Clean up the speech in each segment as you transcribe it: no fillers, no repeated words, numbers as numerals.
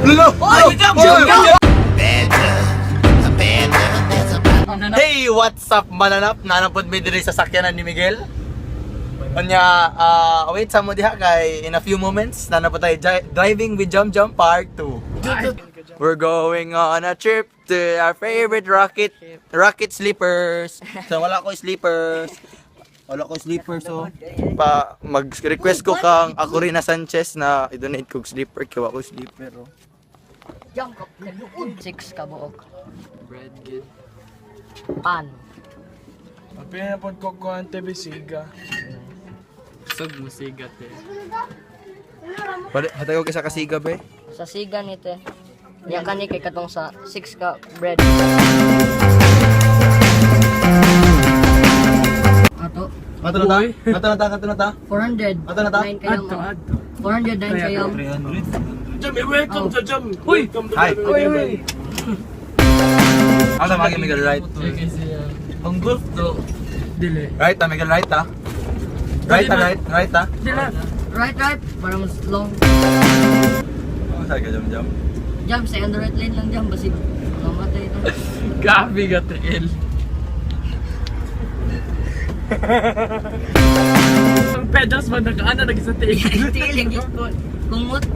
Lolo! Oy! Jump! Hey, what's up, mananap? Nanapod mi diri sa sakyanan ni Miguel. Kanya, wait sa mo diha kay in a few moments nanapod tayo driving with Jump Jump Part 2. We're going on a trip to our favorite rocket sleepers. So wala ko sleepers. So mag-request ko kang ako rin na Sanchez na i-donate kog sleeper kay wa ko sleeper. Jump up na luod. 6 ka buok. Bread good. Pan. Ang pinapod ko ko ang tebisiga. Sog musigat eh. Pwede hatayo ka sa kasiga be. Sa siga nito. Yan kani kay katong sa 6 ka bread. Ato. Ato na ta. 400. Ato na ta. 9 kayo. 409 kayo. Jam, welcome to Jam. Welcome to Hi. Jam. Asa magi Miguel right? Ang gusto. Dili. Right ta Miguel right ta. Right ta. Right. Para mas long. Oh, sa ka jam. Jump sa on the right lane lang jump basi. Mamatay ito. Gabi ka tigil. Ang pedas ba nakaana lagi sa tigil? Tiling yung kumot.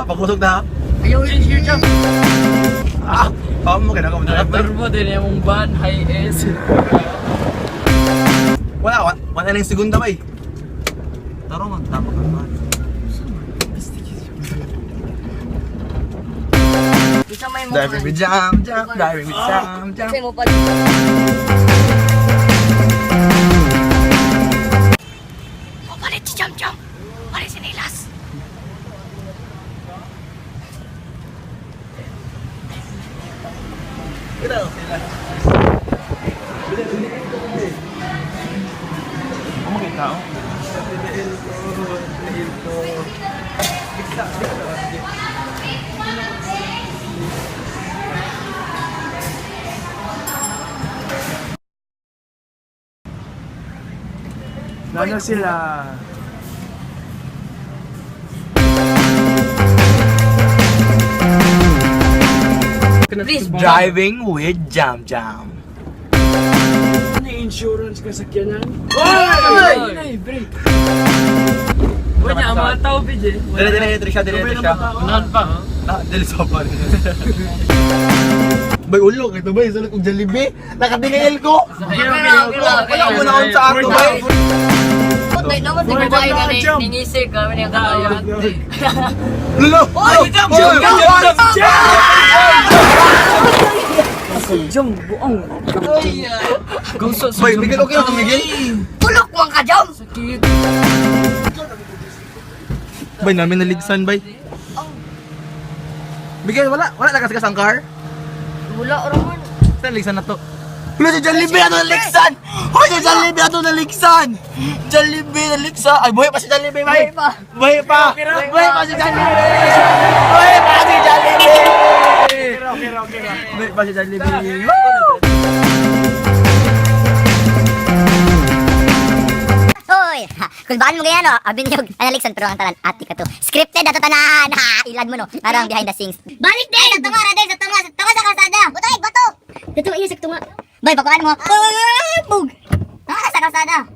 Pagusog na. Ayaw yung jump. Mo kaya Turbo din yung van high S. wala na yung segunda ba eh. Taro man tama ka man. Isa may mo. Driving with jump. Kasi mo pa. Palit si Jump. Palit si Nilas. Ito sila. Kamu kita oh. Nana sila. Please, Driving with Jam. Ano yung insurance ka sakyanan? Ay! Break! Uy, niya, mga tao pidye. Dili Trisha. Unahan pa. Dili sopa. Bay ulo ito bay sulit kong Jollibee. Nakatingil ko. Wala mo na akong sa ato bay. Putay naman di ba kayo ka ningisig kami niya katawa. Lolo! Jump! Jump buong. Gusto Bay, Miguel okay na Miguel? Tulok mo ka Jump. Bay namin naligsan bay. Miguel wala na kasi kasang car. Wala raman. Saan ligsan na to? Wala si Jollibee ato naligsan! Hoy si Jollibee ato naligsan! Jollibee naligsan! Ay buhay pa si Jollibee bay! Buhay pa si Jollibee! Buhay pa si Jollibee! Hoy! Kung baan mo ganyan, no? Abin yung analikson, pero ang talan, ati ka to. Scripted na to tanan! Ha! Ilad mo, no? Parang behind the scenes. Balik din! Sa tunga, Radel! Sa tunga sa kalsada! Butay! Bato! Dito, iya, sa tunga. Bay, pakuhaan mo. Bug! Sa kalsada!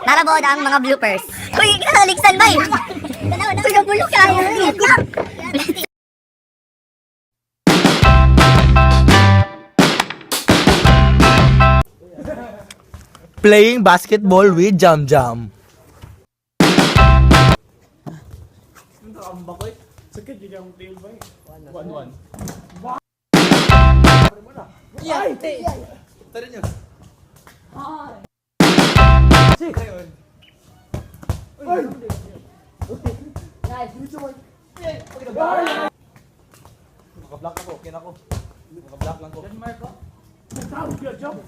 Narabod ang mga bloopers. Uy, kinaliksan, bay! Uy, nabulok ka! Playing basketball with Jam. Sakit di kang tail ba? 1-1. Tara nyo. Naka-block ako, kin ako. Naka-block lang ko. Tawag ka, Jam.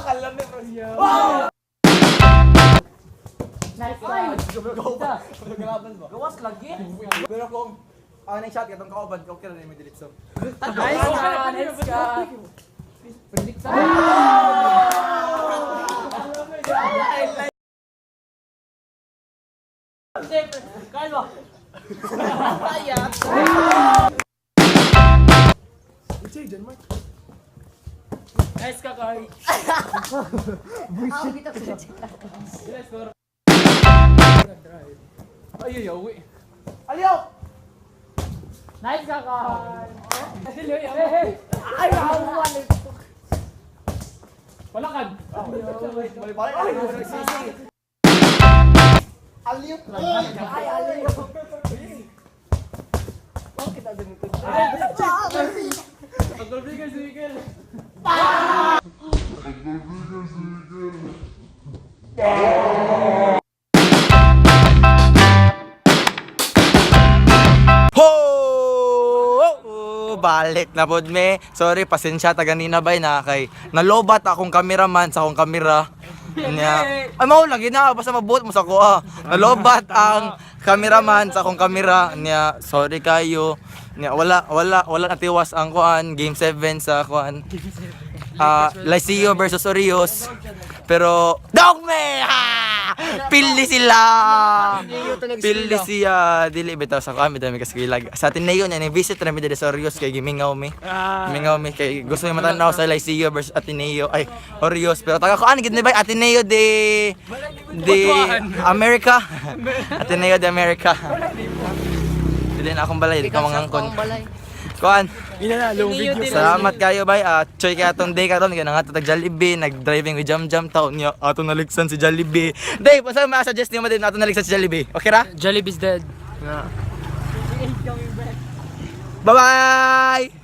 Kalamit bro siya. Gawas lagi. Pero kung ang shot katong kauban, okay ra ni may delete so. Nice ka. Nice ka, Kai. Ay, yawi. Aliyo! Nice ka, Kai. Ay, awan. Palakad. Aliyo! Pagkabigan si Miguel. Ho! Balik na pod me. Sorry, pasensya ta ganina bay na kay nalobat akong cameraman sa akong kamera. Nya. Ay mao lagi na basta mabuot mo sa ko ah. Nalobat ang cameraman sa akong kamera. Nya, sorry kayo. Nya wala natiwas ang kuan game 7 sa kuan. Lycio versus Orios. Pero dogme! Ha! Pili sila. Pili siya dili bitaw sa kami dami kaskilag. Sa Ateneo nya ni visit ra mi diri sa Orios kay gimingaw mi. Mingaw mi kay gusto mi matanaw sa Lycio versus Ateneo ay Orios pero taga ko gid ni bay Ateneo de America. Ateneo de America. Dili na akong balay di ka mangangkon. Kuan. Salamat kayo bay. Choy kaya atong day karon kaya nga tag Jollibee, nag-driving with Jam taon niya ato naligsan si Jollibee. Day, pa sa ma-suggest niyo mo din ato naligsan si Jollibee. Okay ra? Jollibee's dead. Bye-bye.